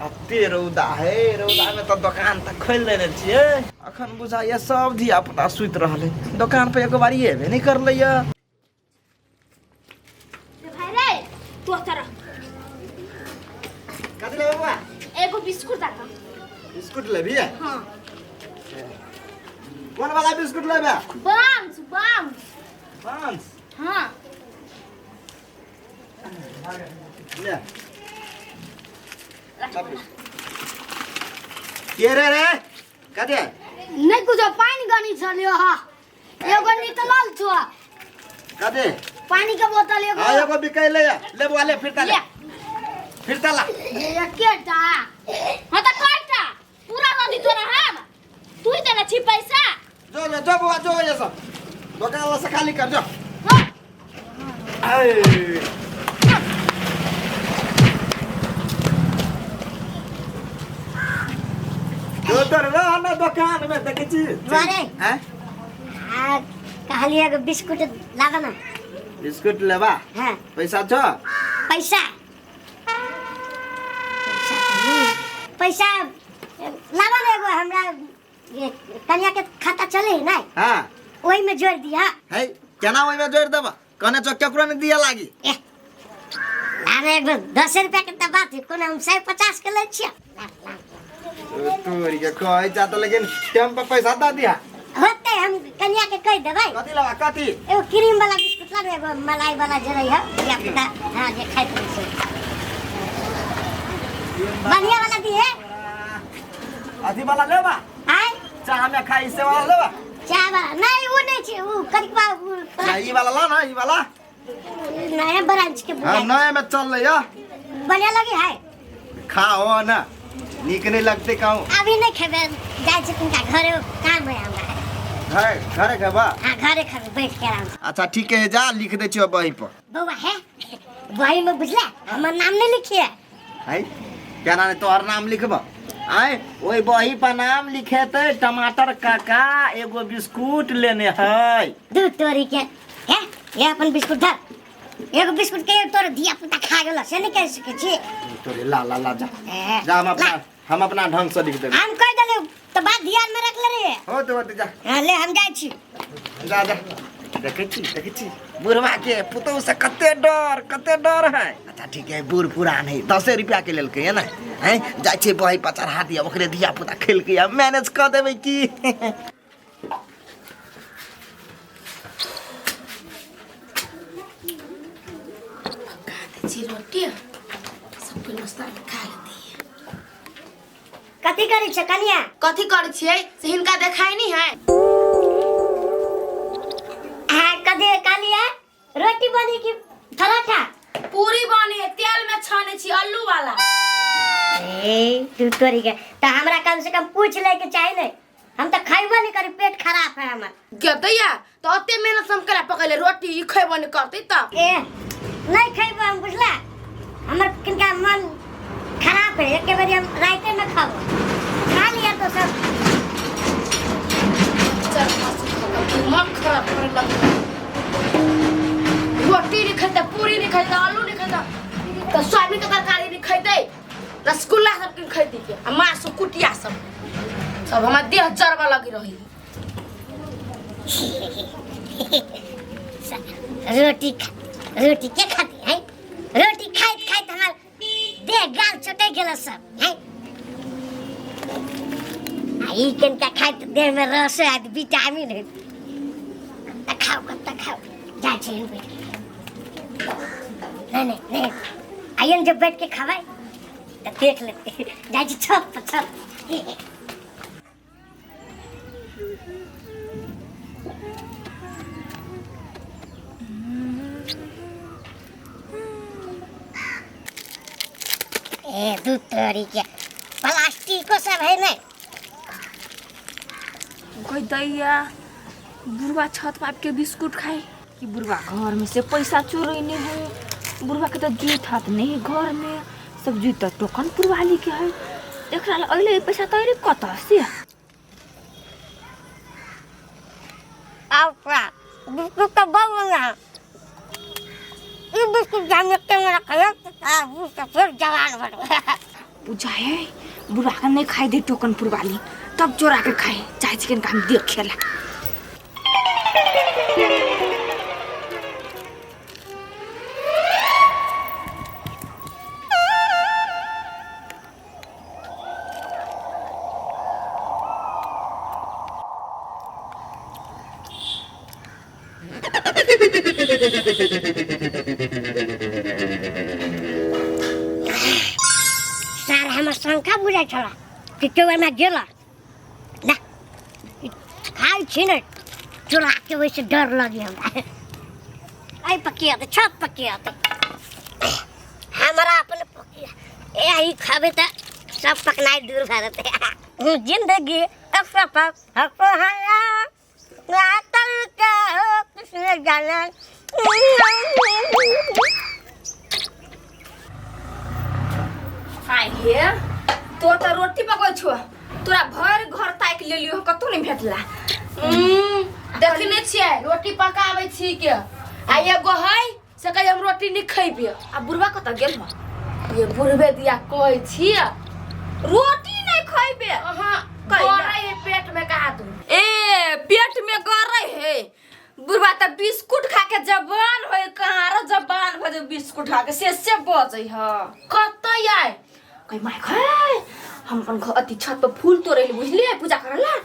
कते रौदा है, रौदामे तऽ दोकान तऽ खोलि देने छियै। अखन बुझाइए सब धिया पुता सुति रहल है, दोकान पर एको बारी एबे नहि करलै यऽ। भाई रे, तू तरह कथी लेबै बौआ? एगो बिस्कुट दाता। बिस्कुट लेबही? हाँ। कोन वाला बिस्कुट लेबै? बांस बांस। बांस? हाँ। ले। के रे रे कथी? नहीं कुछ, पानी गनी चलियो। हा, एगो निकलल छो। कथी? पानी के बोतल एगो। हाँ, एगो बिकै ले ले बौआ, ले फिरता ले। ले। फिरता ला। एकेटा? हाँ तो कयटा पूरा नदी तोरा हम तू ही देने छी पैसा। जो जो जो बौआ, जो, ये सब दोकान वाला से खाली कर, जो। हाँ। ऐ। जो तोर रह ना दोकान में देखै छी। अरे। हैं? आ कहलिए एगो बिस्कुट लाबा ना। बिस्कुट लेबा? हाँ। पैसा छौ? पैसा पैसा तऽ नहि। पैसा लाबा ना एगो, हमरा ये कनिया के खाता चले है ना? हाँ। ओही में जोड़ दिया। है, केना ओहिमे जोड़ि देबा? कहने छौ केकरो नहि दिया लागी। एह, अरे एगो 10 रुपया के तऽ बात है, कोनो हम 150 के लै छियै। ला, ला, ला। तोरी के कहै जा तऽ, लेकिन टाइम पर पैसा दऽ दिया। होते, हम कनिया के कहि देबै। कथी लेबा, कथी? एगो क्रीम वाला बिस्कुट ला ने, एगो मलाई वाला जे रही है धिया पुता, हाँ, जे खाइत रहै छै, बढ़िया वाला दिहे। अथी वाला लेबा? आय? चाह में खाई से वाला लेबा? चाय वाला नहीं, वो नहीं छै, वो करिकबा वो। ना, ई वाला ला ना, ई वाला। नया ब्रांच के। हाँ। बुझाइ। नया में चल रही है। बढ़िया लगे है। खाओ ना, नीक नहीं लगते कहूँ। अभी नहीं खेबे, जाइ छी तिनका घरे, काम है हमरा। घरे घरे खेबा? हाँ, घरे खेबे बैठ के आराम से। अच्छा ठीक है, जा, लिख दे छियो वही पर। बौआ है, वही में बुझला हमर नाम नहीं लिखिए। है, केना नहीं तोहर नाम लिखब? आय, ओहि बही पर नाम लिखेते, टमाटर काका एगो बिस्कुट लेने है। दूध तोरी के है, ये अपन बिस्कुट धर। एगो बिस्कुट के तोर धिया पुता खा गेल से नहीं कह सकै छी। तोरे ला ला ला, जा। ए, जा, हम अपना ला। हम अपना ढंग से लिख देबै। हम कह देले तो बात ध्यान में रख ले रे। हो तो होते, जा। हाँ, ले, हम जाइ छी। जा जा। देखै छी, देखै छी बुढ़वा के पुतहु से कते डर, कते डर है। अच्छा ठीक है, बूढ़ पुरान है, 10 रुपया के लेलकै है ना। हैं, जाइ छै बही पर चढ़ा दिया, ओकरे धिया पुता खेलकै, आ मैनेज कऽ देबै की। छी रोटी सबके नाश्ता खा लेती है। कथी करै छै कनिया? कथी करै छियै से हिनका देखाइ नहीं है। हाँ, कथी कहलियै, रोटी बनी कि पराठा? पूरी बने है, तेल में छाने छी, आलू वाला। ए तू तोरी के, तऽ हमरा कम से कम पूछ ले के चाही ने। हम तऽ खैबो नहीं करी, पेट खराब है हमर। गेदैया तो ओते मेहनत से हम केला पकैले रोटी, ई खैबो नहीं करतै तब। ए, नहीं खैबो हम, बुझला? हमर किनका मन खराब है, एके बेरी हम राइते में खाबो, खा लिया तो सब। चल, दिमाग खराब करे लग। रोटी नहीं खेतै, पूरी नहीं खेतै, आलू नहीं खेतै, तो सोयाबीन के तरकारी नहीं खेतै, रसगुल्ला सब के खेतै के आ मासु कुटिया सब सब हमर देह जरबा लगी रही। रोटी खा, रोटी के खाती है? रोटी खाइत खाइत हमर देह गाल चटक गेल सब है। आ ई कनिका खाइत देह में रस आयत, विटामिन है। त खाओ, कब तक खाओ। जाइ छी हम बैठ के। नहीं नहीं नहीं, आइए न, जब बैठ के खाबै तो देख लेते। जाइ छी छत पर, छत। ए दूध तोरी के, प्लास्टिको सब है ने। कोई दैया, बुढ़वा छत पर आबि के बिस्कुट खाए कि बुढ़वा घर में से पैसा चोरैने है? बुढ़वा के तो जूत हाथ नहीं है घर में, सब जूत तो टोकनपुर वाली के है। एकरा ला अइले पैसा तो अइले कतऽ से? आओ का बिस्कुट तो बहुत बढ़िया है। ई बिस्कुट हम एक में रखल आ फिर जवान बन। उ जाए है बुढ़वा के नहीं खाई दे टोकन पुरवाली तब चोरा के खाए चाहे चिकन का हम देखेला। सार हमर शंका बुझाइ छला कि केओ एहिमे गेल ना खाइ छी ने चोरा के ओहिसँ डर लगे हमरा। एहि पर के अतै, छत पर के अतै? हमरा अपन पकिया यही खाबे तऽ सब पकनाइ दूर भए जेतै। जिंदगी एक सफर किसने जाना। आइ हे तो तऽ रोटी पकबै छो, तोरा भरि घर ताकि लेलियो, कतौ नहि भेटला। देखने छियै रोटी पकाबै छी के आ एगो है से कहे हम रोटी नहीं खैबे। आ बुढ़वा कतऽ गेल हँ? ये बुढ़वे दिया कहै छियै रोटी नहीं खैबे। अहाँ कैला? गरै है पेट में कहा तू। ए पेट में गरै है बुढ़वा तऽ बिस्कुट खा के जवान होय, कहाँ रो जवान भऽ जेबै बिस्कुट खा के से बजै ह। कतऽ आय? कहि माय खै हम अपन घर अथी छत पर फूल तोड़ै लए बुझलियै पूजा करै लए,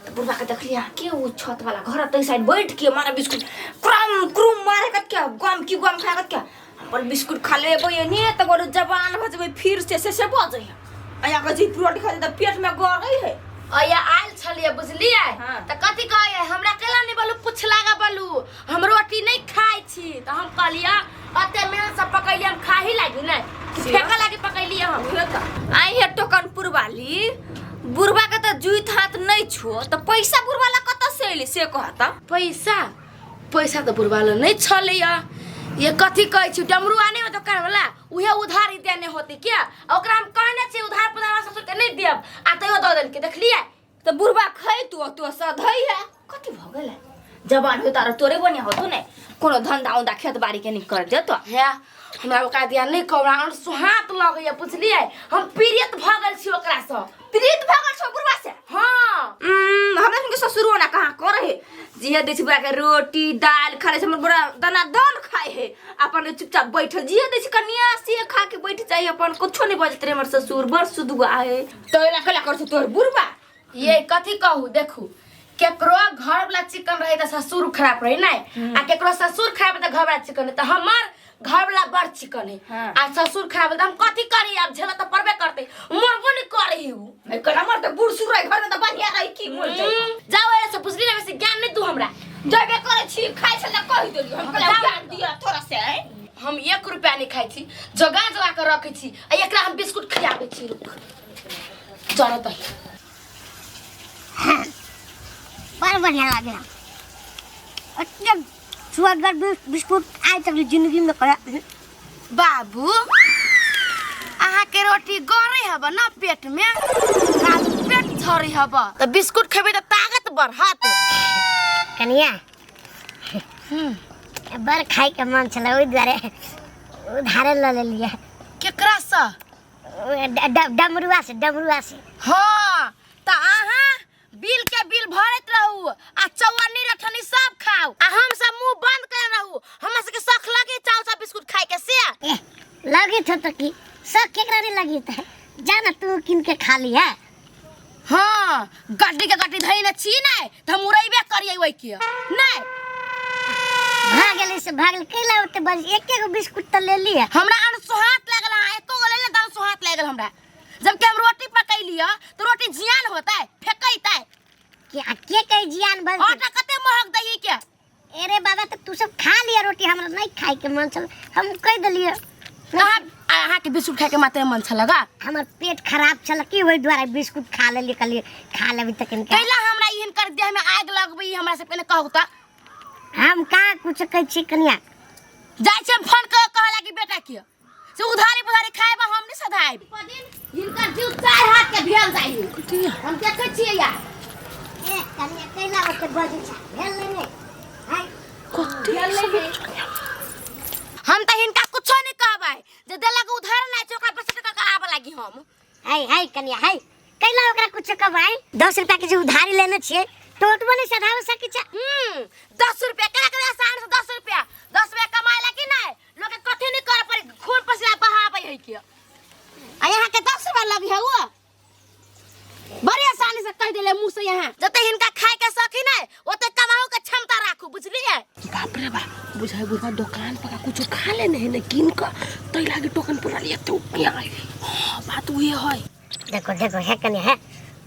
तऽ बुढ़वा के देखलियै के ओ छत वाला घर तै साइड बैठ के मारा बिस्कुट क्रम क्रूम मारे कत के गम की गम खा कत के हम अपन बिस्कुट खा लेबै ने तऽ बड़ जवान भऽ जेबै फिर से बजै ह। आ यहाँ के जी रोटी खा तऽ पेट में गरै है। अया आयल छलियै बुझलियै। हाँ। तऽ कथी कहै हमरा केला नहि बोलू पुछलागा बोलू हम रोटी नहीं खाइ छी, तऽ हम कहलियै अते मेहनत से पकैलियै हम खाही लागी नहि फेंके लागी पकैलियै हम। आई हे टोकनपुर वाली बुढ़वा के तऽ जुइत हाथ नहीं छो तऽ पैसा बुढ़वा ला कतऽ से एलै से कहता। पैसा पैसा तऽ बुढ़वा ला नहीं छलैया। ये कथी कहै छी डमरुआ नहीं हो दोकान वाला उहे उधारी देने होते क्या, ओकरा हम कहने छी उधार पुधार ससुर के नहीं देब आ तैयो दऽ देलकै देखलियै। तऽ बुढ़वा खैतो तो सधै है कथी भऽ गेलै जवान हो तारा तोरे बढ़िया होतो ने कोनो धंधा उंधा खेत बाड़ी के नहीं कर देतो। हे हमरा ओकरा दिया नहीं कहब हमरा सुहात लगैया बुझलियै, हम पीड़ित भऽ गेल छी ओकरा सँ। पीड़ित भऽ गेल छौ बुढ़वा से? हाँ। हमरा सबके ससुरो ना कहाँ करे है जिहे दै छै बुढ़ा के रोटी दालि खा लै छै, हमर बुढ़ा दाना दान खाइ है अपन चुपचाप बैठल जिहे दै छै कनिया से खा के बैठ जाइ अपन कुछो नहीं बजैत रहे हमर ससुर बड़ सुदुआ है। तो एना कैला करै छौ तोहर बुढ़वा? ये कथी कहू देखू केकरो घर वाला चिकन रहे तऽ ससुर खराब रहे नहीं आ केकरो ससुर खराब तऽ घर वाला चिकन, तऽ हमर घर वाला बड़ चिकन है। हाँ। आ ससुर खराब तऽ हम कथी करी अब झेला तऽ पड़बे करते मरबो नहीं करे उ। नहीं कर हमर तऽ बूढ़ सूढ़ रहे घर में तऽ बढ़िया रहे की मर जाए। जाओ एने से बुझली ना बेसी ज्ञान नहीं दू हमरा। जबे करे छी खाइ छला कहि देलियो हम कहलियै जाओ। ज्ञान दिअ थोड़ा से। हम 1 रुपया नहीं खाइ छी जगा जगा के रखै छी आ एकरा हम बिस्कुट खियाबै छी। रुक चल तऽ बड़ बढ़िया लागेला एकदम सुअदगर बिस्कुट आइ तक जिंदगी में करा। बाबू अहाँ के रोटी गरे हब ना पेट में पेट झरे हब तऽ बिस्कुट खेबै तऽ ताकत बढ़त। कनिया बड़ खाइ के मन छलै ओहि दुआरे उधारे लऽ लेलियै। केकरा से? डमरुआ से, डमरुआ से। हाँ तऽ अहाँ बिल के बिल भरैत रहू आ चौअन्नी रठनी सब खाउ आ हम सब मुंह बंद कर रहू, हमरा सबके शौक लगे चाउ सब बिस्कुट खाइ के से। ए लगे थो तो की शौक केकरा नहीं लगी त जा ना तू किन के खा लिया। हाँ गड्डी के गड्डी धइने छी नै त हम उड़ैबे करियै ओइ के नै। भाग गेलै से भाग गेलै कैला ओते बस एक एगो बिस्कुट त ले लिया। हमरा अनसुहात लागल अहाँ एको गो लेले त अनसुहात लागल हमरा, जबकि हम रोटी पकैलियै त रोटी जियान होतै फेकैतै। के कहि जियान बन? आटा कते महग दैयै के। अरे बाबा त तू सब खा लिया रोटी, हमरा नहीं खाइ के मन छल हम कहि देलियै। अहाँ के बिस्कुट खाइ के मात्र मन छल गा? हमर पेट खराब छल की ओहि दुआरे बिस्कुट खा लेलियै, कहलियै खा लेबै त कनिका। कैला हमरा एहन कर देह में आगि लगबै हमरा से पहिने कहू त। हम कहाँ कुछ कहै छी कनिया? जाइ छी हम फोन कऽ कहऽ लागी बेटा के से उधारी पुधारी खाएब हम नहीं सधाएब। हिनकर जीव 4 हाथ के भेल जाइ हम देखै छियै यार। ए कनिया कैला ओते बजै छै भेल नै नै हाय भेल नै है। हम त हिनका कुछो नहीं कहबै जे देलक उधार नै छै ओकरा 5 टका के आबऽ लागी हम। हाय हाय कनिया हाय कैला ओकरा कुछ कमाई 10 रुपया के जे उधारी लेने छियै तो ओतबो नहीं सधावे सकै छै। 10 रुपया केना केना आसान से 10 रुपया, 10 रुपया कमाए ला कि नहीं लोग के कथी नहीं करे पड़ी, खून पसीना बहाबै है के आ यहाँ के 10 रुपया लगी है। वो बड़ी आसानी से कह दिले मुंह से। यहाँ जते हिनका खाए के सखी नहीं ओते कमाऊ के क्षमता राखू, बुझलिए? बाप रे बाप, बुझाइ बुढ़वा दोकान पर कुछ खा लेने है ने कीन क तै लागी टोकन पुरा लिया तो यहाँ आई। हाँ, बात वही है। देखो देखो है कनिया है,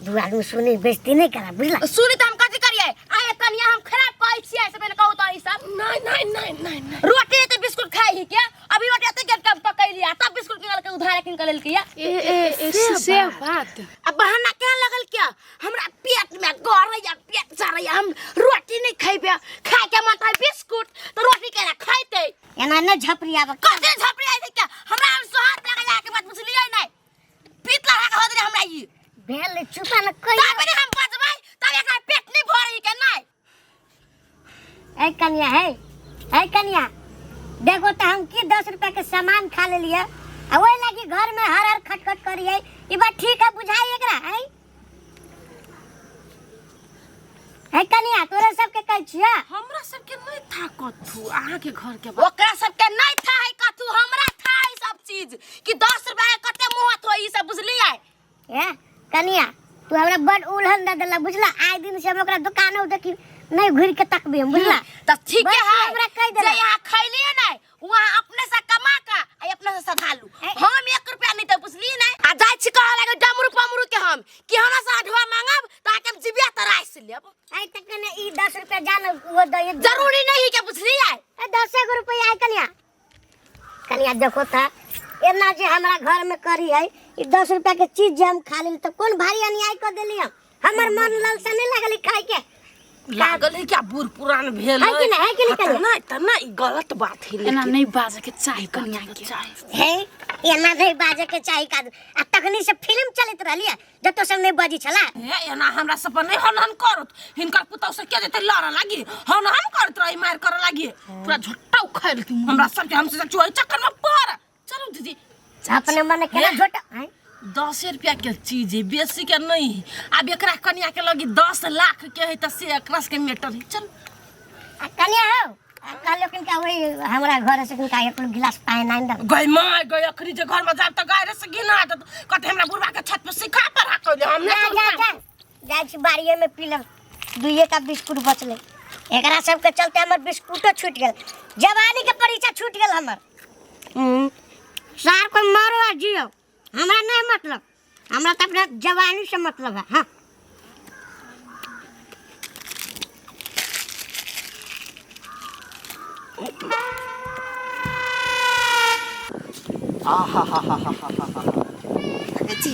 दू आदमी सुनी बेइज्जती नहीं करा, बुझला? सुनी त हम कथी करिए? आए कनिया, हम खराब कहै छियै से पहिने कहू त ई सब। नहीं नहीं नहीं नहीं नहीं। रोटी ते बिस्कुट खाई ही क्या? अभी रोटी एते के कम पकैलिया तब बिस्कुट किनल के उधार किन के लेलकै। ए ए ए से बात। अब बहाना क्या लगल क्या, हमरा पेट में गरैया, पेट जरैया, हम रोटी नहीं खैबे, खाए के मन है बिस्कुट तो रोटी केना खैते? एना न झपरी आब। कथी झपरी आइ क्या? हमरा हम सोहात लगा के बात बुझलियै नहीं, पीत लगा के हो देले हमरा ई। भेल चुपा न कहि। तब ने हम बजबै तब एकरा पेट नहीं भरी के नहीं। ए कनिया है, ए कनिया देखो तो हम की 10 रुपया के सामान खा लेलिए आ ओहि लागी घर में हर हर खटखट करिए, ई बात ठीक है बुझाई एकरा है? ए कनिया तोरा सबके कहै छियै। हमरा सबके नहीं था कथू अहाँ के घर के बात। ओकरा सबके नहीं था है कथू, हमरा था है सब चीज कि 10 रुपया के कते मोहत हो ई सब, बुझलियै? ए कनिया तू हमरा बड़ उलहन दे देला, बुझला? आइ दिन से हम ओकरा दुकानो देखी नहीं घुर के तकबी हम, बुझला? तो ठीक बस है। हमरा कहि देला। जे यहाँ खैलिए नहीं वहाँ अपने से कमा का आ अपने से सधा लू। ए। हम 1 रुपया नहीं तो बुझलिए नहीं आ जाइ छी कहे लागे डमरू पमरू के हम कि हमरा से अढ़वा मांगब त आके हम जिबिया तराइस लेब। आइ तक कने ई 10 रुपया जान वो दे। जरूरी नहीं है के, बुझलिए? ए 10 गो रुपया आइ कनिया। कनिया देखो था एना जे हमरा घर में करी है, ई 10 रुपया के चीज जे हम खा लेली तो कौन भारी अन्याय कर देली हम? हमर मन ललसा नहीं लागल ई खाए के? लागल है क्या बूढ़ पुरान भेल है कि नहीं, है कि नहीं हाँ, त कनिया? नहीं त नहीं, ई गलत बात है। एना लेकिन नहीं बाजे के चाही कनिया के। हे एना नहीं बाजे के चाही का? आ तखनी से फिल्म चलत रहली है जब सब नहीं बजी छला। हे एना हमरा सब पर नहीं हन हन करत, हिनकर पुतौ से के जेते लड़ लागी, हन हन करत रही, मार कर लागी, पूरा झोट्टा उखाड़ के हमरा सब के हमसे चोरी चक्कर में पड़। चलो दीदी। अपने मन केना झोट हैं? 10 रुपया के चीज है, बेसी के नहीं है। आब एकरा कनिया के लगी 10 लाख के है त से एकरा के मैटर है। चल। आ कनिया हो आ कहलो किनका वही हमरा घर से किनका एक गिलास पानी आनि दे। गई माय गई, अखनी जे घर में जाब त गाय से गिना देत, कहते हमरा बुढ़वा के छत पर सिखा पढ़ा कइले हम जा नहीं। जा जा, जाइ छी बाड़िए में पी लेब। दुइये टा बिस्कुट बचलै, एकरा सबके चलते हमर बिस्कुटो छूटि गेल, जवानी के परीक्षा छूटि गेल हमर। सार कोई मरो आ जियो हमरा नहीं मतलब, हमरा तऽ अपना जवानी से मतलब है। हाँ। देखै छी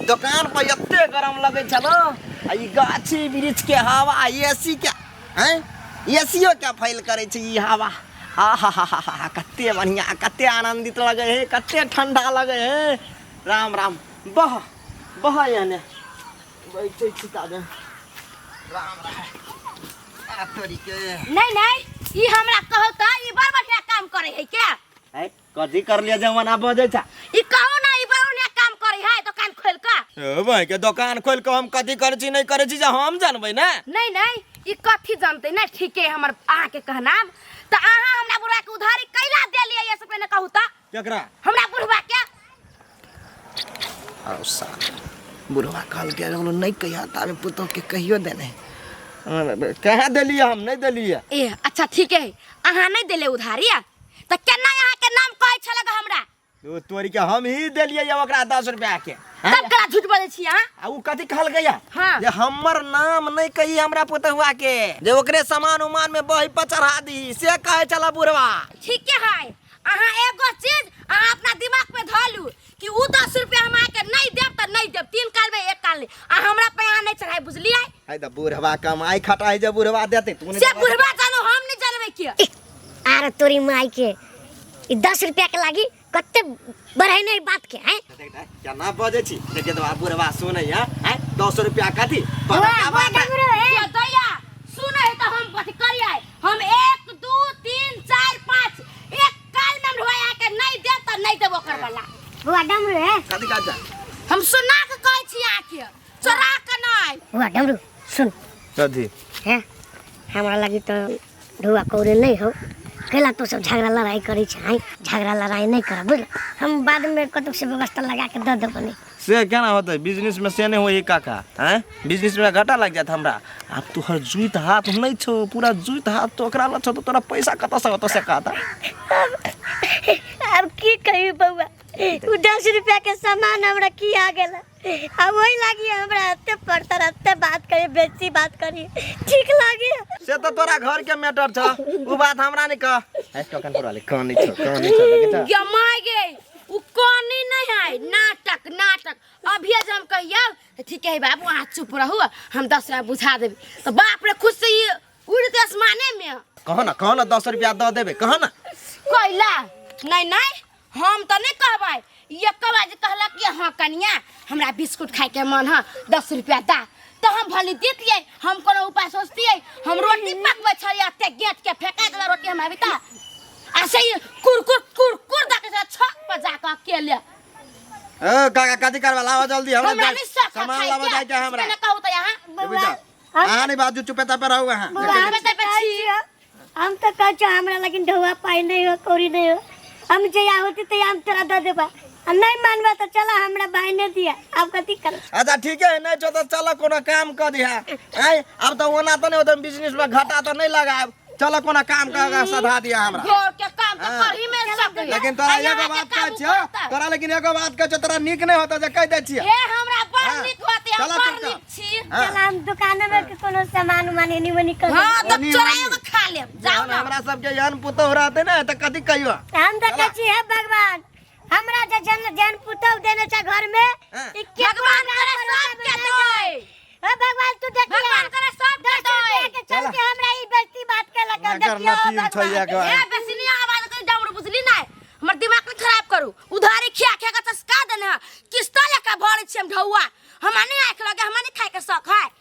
दोकान पर एते गरम लगै छै ने आ ई गाछी वृक्ष के हवा एसी के हैं, एसीओ के फैल करै छै ई हवा। आ हा हा हा हा, कते बढ़िया, कते आनंदित लगै है, कते ठंडा लगै है। राम राम, बह बह एने बैठै छी ताबे। राम राम, आ तोरी के। नहीं नहीं, ई हमरा कहो त ई बड़ बढ़िया काम करे है क्या? है कथी कर लिया जमाना बजै छै? ई कहो ना, ई बड़ बढ़िया काम करे है दुकान खोल के। ओ भाई के दोकान खोल के हम कथी करै छी नहीं करै छी जे हम जानबै ने। नहीं नहीं, ई कथी जानते ना। ठीके हमर अहाँ के कहना त अहाँ हमरा बुढ़वा के उधारी कैला देलियै ये सब पहिने कहू त। केकरा? हमरा बुढ़वा के। आउ साला बुढ़वा कहलकै हम नहीं कहिया ताबे पुतोह के कहियो देने कहाँ देलियै, हम नहीं देलियै। ए अच्छा ठीक है, अहाँ नहीं देले उधारी त केना अहाँ के नाम कहै छलक हमरा? ओ तोरी के, हम ही देलियै ये ओकरा 10 रुपया के हैं? तब कला झूठ बजै छी अहाँ। आ उ कथी कहलकै या? हाँ। जे हमर नाम नहीं कही हमरा पुतहुआ के, जे ओकरे सामान उमान में बही पर चढ़ा दी, से कहै छला बुढ़वा। ठीके है, अहाँ एगो चीज अहाँ अपना दिमाग में धलू कि उ 10 रुपया हम अहाँके नहीं देब त नहीं देब, तीन काल में एक काल नहीं, आ हमरा पे अहाँ नहीं चढ़ाई, बुझलियै? है त बुढ़वा कमाई खटाई जे बुढ़वा देते तू नहीं से देबा। बुढ़वा जानो, हम नहीं जानबै के। आर तोरी माई के, ई 10 रुपया के लागी कते बढ़ै नहीं बात के हैं? देख देख केना बजै छी, देखे तो बुढ़वा सुनै है हैं, 10 रुपया कथी वाह, बड़का वाह, बात है। डमरू है। ये दैया सुनै है त हम कथी करियै? हम एक दू तीन चार पाँच एक काल में हम ढोया के नहीं देब त नहीं देब ओकर वाला। बुआ डमरू है। कथी काज? हम सुना के कहै छी अहाँके चोरा के नहि हुआ डमरू सुन कथी हैं हमरा लगी तो ढुआ कौड़ी नहीं हो कैला तो सब झगड़ा लड़ाई करै छै आँय झगड़ा लड़ाई नहीं करब बुझल हम बाद में कतौ से व्यवस्था लगा के दऽ देबो नहीं से केना होतै बिजनेस में से नहीं होई काका हैं बिजनेस में घाटा लग जात हमरा आब तोहर जुइत हाथ नहीं छौ पूरा जुइत हाथ तो ओकरा लग छौ तो तोरा पैसा कतऽ से होतौ से कहता अब की कही बउआ उ 10 रुपया के सामान हमरा की आ गेल आ वही लागी हमरा एते पड़ता एते बात करी बेसी बात करी ठीक लागी से तो तोरा घर के मैटर छौ उ बात हमरा नहीं कह है टोकन पर वाले कौन नहीं छौ कौन नहीं छौ देखे छौ गे my गे उ कनी नहीं है नाटक नाटक अभी जे हम कहियौ तऽ ठीक है बाबू अहाँ चुप रहू हम 10 रुपया बुझा देबै तऽ बाप रे खुद से ई उड़ते आसमाने में कह ना कह ना 10 रुपया दऽ देबै कह ना कैला नहीं नहीं हम तऽ नहीं कहबै एक बार जे कहलक कि हाँ कनिया हमरा बिस्कुट खाए के मन है 10 रुपया दा तऽ हम भली देतियै हम कोनो उपाय सोचतियै हम रोटी पकबै छलियै एते गेट के फेंका देला रोटी हम अभी तऽ आ से ई कुरकुर कुरकुर दऽ के छत पर जाकऽ अकेले ए काका कथी करवा लावा जल्दी हमरा हमरा नहीं शौक है सामान खाए लावा के। जाए के हमरा से कहू तऽ यहाँ बउआ अहाँ नहीं बाजू चुपे तापे रहू अहाँ बउआ हम चुपे तऽ तापे कहै छी। छियौ हम तऽ कहै छियौ हमरा लेकिन ढौआ पाइ नहीं हो कौड़ी नहीं हो हम जहिया होती तहिया हम तोरा दऽ देबा आ नहीं मानबा तऽ चला हमरा भाई नहीं दिया आब कथी करब अच्छा ठीक है नहीं छौ तऽ चल कोनो काम कऽ दिहा आँय आब तऽ ओना तऽ नहीं होतै बिजनेस में घाटा तऽ नहीं लगायब चल कोनो काम कर के सधा दिया हमरा घर के काम तऽ करही में सकैया लेकिन तोरा एगो बात कहै छियौ तोरा लेकिन एगो बात कहै छियौ तोरा नीक नहीं होतौ जे कहि दै छियै हे हमरा बड़ हाँ। नीक होते हम चला बड़ चुपचाप। नीक छी हाँ। चला हम दुकान में के कोनो सामान उमान एनी ओनी कर हाँ देब। तब ओनी चोराइयो ओनी। के खा लेब जाओ जहन ना हमरा सबके एहन पुतोह रहतै ने तऽ कथी कहियो हम तऽ कहै छी हे भगवान हमरा जे जन जन पुतोह देने छै घर में हाँ। ई के भगवान करे सबके दोय हे भगवान तू देखिया भगवान करे सबके 10 रुपया दोय के चलते हमरा ई बेइज्जती बात केलक एकर देखियो नसीब छै भगवान एक बार। ए बेसी नहीं आवाज करी डाउन बुझली नहीं हमर दिमाग नहीं खराब करू उधारी खिया खिया के चस्का देने है किस्ता लेके भरै छी हम ढौआ हमरा नहीं आँख लगे हमरा नहीं खाए के शौक है।